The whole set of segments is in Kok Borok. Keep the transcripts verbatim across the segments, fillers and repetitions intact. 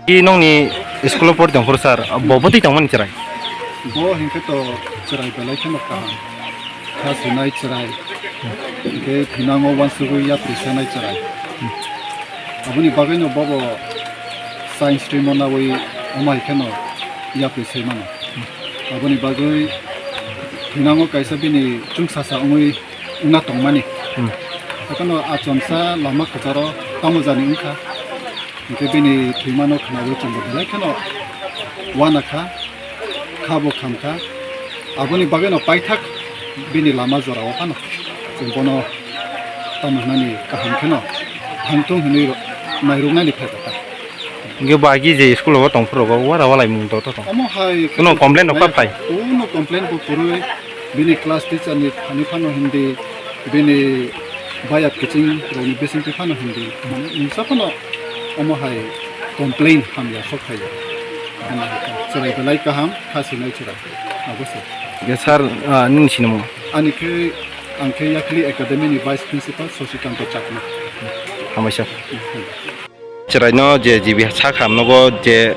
I nongni school-o pori tongphuru sir, bo bwtwi tongmani chwrai? Bo hinkhe to chwrai belai kheno kaham. Kha sinai chwrai. Hinkhe thinango uansugwi yapri senai chwrai. Aboni bagwino bobo science stream-o nawi omo hai kheno yapri se mano. Aboni bagwi thinango kaisa bini chwngsasa wngwi wngna tongmani. Hmm. Hakheno achomsa lama kwcharo tamo jani wngkha. Hinkhe bini thwimano khnawi chwngbo belai kheno uanakha, khabo khamkha. Aboni bagwino paithak bini lama jorao phano chwng bono tamo hwnani kaham kheno thangthung hwnwi nairwknani phaikha ta. Hwnkhe bo agi je school o tongphuru rogo wara walai mung to to tong. Omo hai kuno complain rok phai? Kuno complain bo kwrwi bini class teacher ni thani phano hindi, bini bayap kiching rokni bisingtwi phano hindi, mane mungsa phano omo hai complain hamya sok phaiya. Omo hai chwrai belai kaham, kha sinai chwrai. Abo se. Ge sir, ah, nini sinimo? Ani khe, ang khe Yakli Academy ni Vice Principal Sasikanto Chakma. Hambai sir. Chwraino je G B sakha nogo je,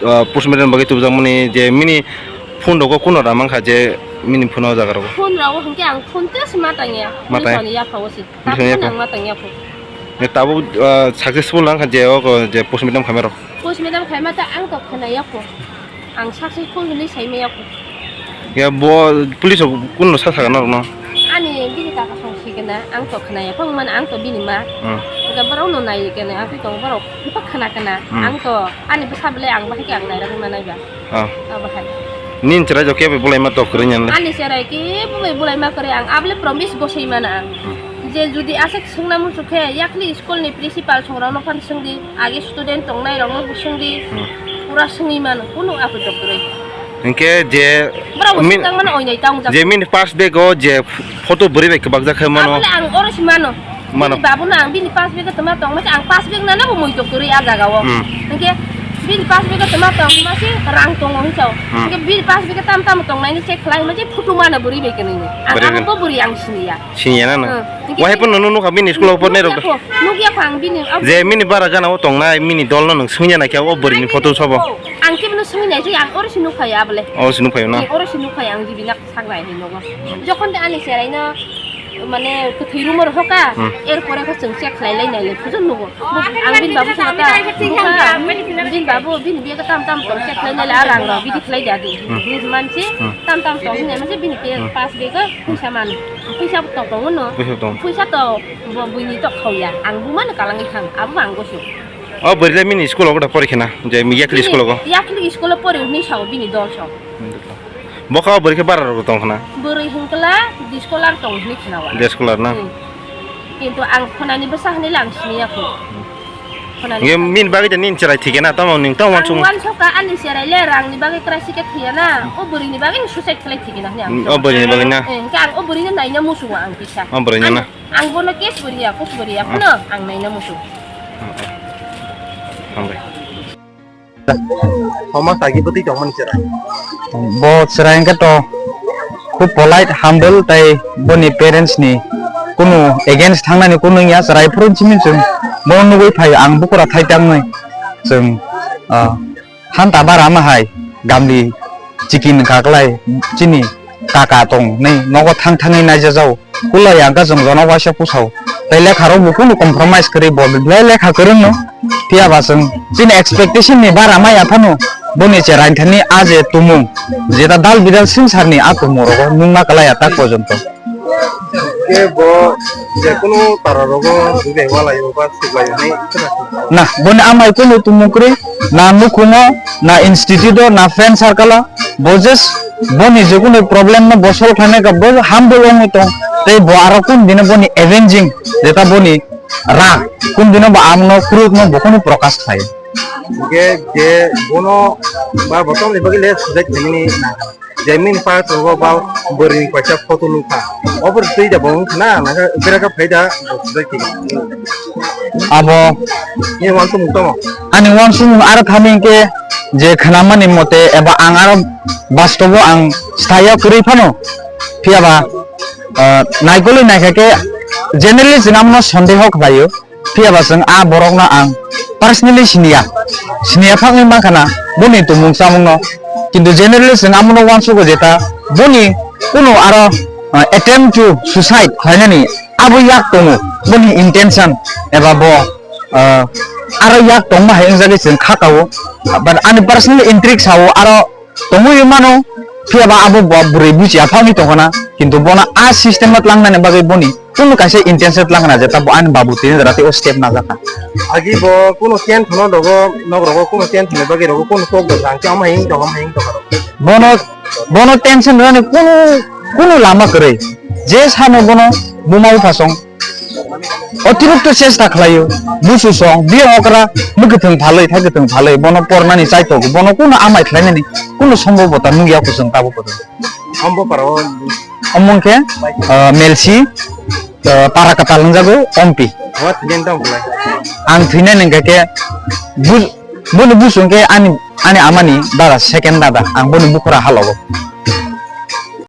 ah, postmortem bagwi tubjakmani je mini phone rogo kuno da mankha je mini phone o jaga rogo. Phone rogo hwnkhe ang phone tei se ma tangya. Ma tang- Police rokni yaphao se. Police rokni yaphao. Ang ma tangya phone. Ye tabuk, ah, successful wngkha je o je postmortem khaima rok. Postmortem khaima ta ang to khwnaya phone. Ang successful hwnwi saimaya kho. Ya bo police rok kunno sa saga norokno? Ani bini kaka song sikena, ang to khnaya phang man, ang to bini ma. Hmm. Ga borok no nai kena, ang to borok hipak khna kena, hmm, ang to ani bwsa bele ang bahai khe ang nai rok manai ba. Ah. Abo hai. Nin chwrai jok khe bulai ma tok kwrwi nyan le? Ani chwrai khe bulai bulai ma kwrwi ang able promise gosoi mana ang. Hmm. Je jodi aswk swngna muchuk khe, yakli school ni principal songrokno phan swngdi, agi student tongnai rokno bo swngdi, hmm, pura swngwi mano, kunu apui tok kwrwi. Hinkhe je brao min-, swkang mano oinai tang jak. Je mini pass bag o je photo bwrwi bai kwbakjak khe mano. Abole ang oro si mano. Mano. Bini babuno ang bini pass bag o tongma tongma khe ang pass bag nana bo mui tok kwrwi a jaga o. Hmm. Hinkhe bini pass bag o tongma tongma se rang tongo hinsa o. Hmm. Hinkhe bini pass bag o tam tam tongnai ni check khlai ma se photo mano bwrwi bai kwnwi. Ang bwrwi abo bai. Bo bwrwi ang siniya. Siniya na no? Hmm. Wahai phano nunu nukha bini school o pornai rok. Nukya kho, nukya kho ang bini, ang je mini bara gana o tongnai, mini dol no nwng swngya naikhe o bwrwi ni photo sobo. Ang khe bono swngwi naikhe ang oro se nukphai abole. Oro se nukphai na? Oro se nukphai ang jibi nak sak nai hinwi nogo. Jokhon de ani cherai no mane kwthwi rumor hoka, hmm, er pore khe chwng check khlai lai nai le phujo nugo. Ang bini babu sana ta, bini babu, bini bag tam tam tong check khlai nai le a rang rok bidi khlai da di. Hmm. Bini mansi, hmm, tam tam tong hinwi mansi bini bag, hmm, pass bag o phuisa man. Phuisa bo tong tongo no. Phuisa tong. Phuisa to bo buini to khauya. Ang buma no kalangwi thang, abo ang gosu. O bwrwi le mini school o gota pori khena, je mi yakli school o go. Yakli school o pori hwnwi sao bini dol sao. Bokha o bwrwi khe bara rok tong khna? Bwrwi hinkla di scholar tong hwnwi khna wa. Di scholar na? Hmm. Kintu ang khonani bwsa hwnwi lang siniya kho. Khonani. Nge min bagwi de nin cherai thike na, tamo ning tamo wansung. Ang wansoka ani cherai le rang ni bagwi kra sike thiya na. Hmm. O bwrwi ni bagwi suicide khlai thike na hwnwi ang. Hmm, o bwrwi ni bagwi na? Eh, hwnkhe ang o bwrwi no naina musugo ang kisa. O bwrwi no na? Ang, ang bono case bwrwi ya, kus bwrwi ya, hmm, phano ang naina musugo. Hmm, hmm. Hambai. Homa sagi bwtwi tongmani chwrai. Bo chwrai hwnkhe to khub polite, humble, tai boni parents ni kunu against thangnani kunu wngya, chwrai phuru simi chwng bono nugwi phaio, ang bukura thai tangnai chwng, ah, hanta bara ma hai gamli chikin kaklai chini kaka tong nei nogo thang thangwi naijajao. Kulai ang khe chwng jono waisa pusao. Tei lekha rok bo kunu compromise kwrwi bo belai lekha kwrwng no. Phiya ba chwng chini expectation ni bara maya phano boni cherai thani a je tumung jeta dal bidal sinsar ni a tumung rogo nungna kwlai ya tak porjonto. Khe bo je kunu tara rogo dubai walai o ba suklai ni. Na boni amai kunu tumung kwrwi na nukhungo na institute o na friend circle o. Bo just boni jekunu problem no bo solve khlainai kha, bo humble wngwi tong, tei bo aro kun dino boni avenging, jeta boni rag, kun dino bo amno, krupno bo kunu prokash khlai. Hingke je bono ba bo tamni bagwi le sujai khlaimani nang, je min pa tongo ba bwrwi ni kaisa photo nukha, o bwrwi twi da bo wngkha na, nang khe bera khe phai da bo sujai khe. Abo ni wansukmung tamo? Ani wansukmung aro thani hingke je khnamani mote eba ang aro bastobo ang sthaio kwrwi phano, phiya ba, ah, naikolwi naikha khe generally chwng amono sondeho khlaio, phiya ba chwng a borokno ang personally siniya, siniya phangwi mankha na boni tumung chamungno, kintu generally chwng amono wansugo je ta boni kunu aro, ah, attempt to suicide khlainani abo yak tongo, boni intention eba bo, ah, aro yak tongma hai wngjagwi chwng kha kao, but ani personal intrigue sao aro tongwi mano, phiya ba abo bo bwrwi buchi aphangwi tongkha na, kintu bono a system o tlangnani bagwi boni kunu kaisa intention tlang khna je ta bo ani babu tini jora tei o step najakha. Agi bo kunu tenth no dogo, nok rogo kunu tenth ni bagwi rogo kunu kok da jang khe omo hai wng tongkha, omo hai wng tongkha rok. Bono Bono tension rwni kunu, kunu lama kwrwi. Je sano bono buma bupha song otirokto chesta khlaio. Busu song, biyang okra, mwkhwthwng phalwi, thaikwthwng phalwi, bono pornani chaithok, bono kunu amai khlainani kunu sombobota nukya kho chwng tabuk kotor. Ombo para o. Omo wngkhe, ah, Melsi, ah, para kwtal wngjago, Ompi. Ang thwinai nangkha khe, bu-, boni busu hwnkhe ani, ani amani dada, second dada, ang boni bukhura halogo.